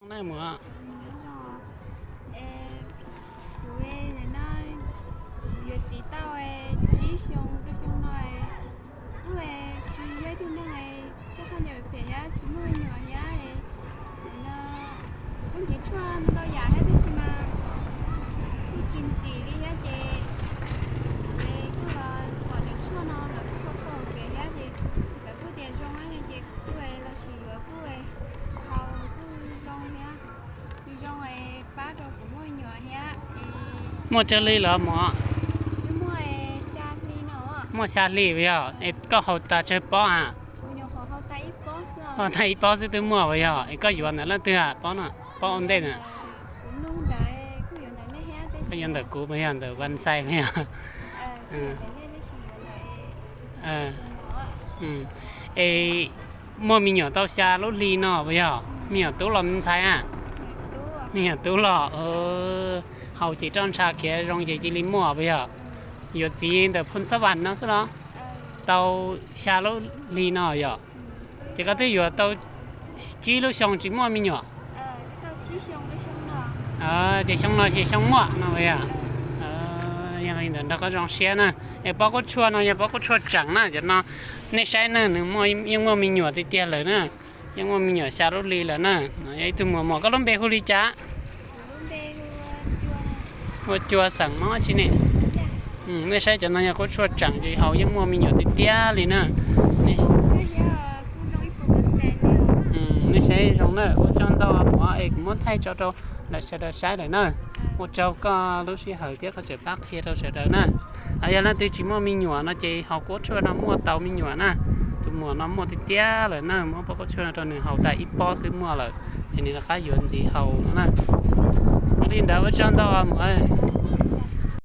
Na muam, kuv no yuav txiv tau tsib xyoo rau xyoo no, kuj tsis yog ib tug neeg roj qab ncaws phem thiab tsis muaj me nyuam thiab. Kuv kuj nrhiav tshuaj ntau yam thiab tab sis mas kuj tsis ntxim li thiab ces, ces kuj los pom cov tshuaj no lawv kuj qhia qhia pem thiab ces lawv kuj tias zoo no ces kuj los sim yuav kuj haus kuj zoo thiab, zoo pab rau kuv muaj me nyuam thiab. Muaj tsawg hli lawm muam? Muaj xya hli no. Muaj xya hli puas yog? Es koj haus tas tsawg pob a? Haus tas ib pob xwb twb muaj puas yog? Es koj yuav ntawm leej twg a pob no, pob ua ntej na? Koj yuav ntawm kuv puas yog ntawm Van Xais puas yog? Es muaj me nyuam tau xya lub hli no puas yog? Me nyuam tub los me ntxhais a? Me nyuam tub los. Haus ces roj ntsha khiav zoo ces cia li muaj puas yog? Yuav txiv ntawm Phoo Xab Vam no xwb los? Tau xya lub hli no yom? Ces koj twb yuav tau tsib lub xyoo tsis muaj me nyuam. Ces xyoo no ces xyoo muaj no puas yog? Yog li ntawd nrog koj zoo siab na. Es pob kub tshuaj no yog pob kub tshuaj tseem na, cov no nej saib na, nws yeej muaj me nyuam tiag tiag lawm na. Yeej muaj me nyuam xya lub hli lawm na. No yog ib tug muam muam, koj lub npe hu li cas? Hu Cua, xeem Hmoob tsi ne? Nej saib cov no yog kub tshuaj tseem ces haus yeej muaj me nyuam tiag tiag li na. Nej saib zoo na, ua tsaug ntau muam es kuv muab thaij tso rau lawv sawv daws saib lawm na. Ua tsaug koj lub sij hawm thiab koj tseem pab qhia rau sawv daws na. Yog leej twg tsis muaj me nyuam no ces haus kub tshuaj no muaj tau me nyuam na. Tus muam no muaj tiag tiag lawm na, muab pob kub tshuaj no rau nws haus tas ib pob xwb muaj lawm, ces nws rov qab yuav ntxiv haus no na. Ua li ntawd ua tsaug ntau muam.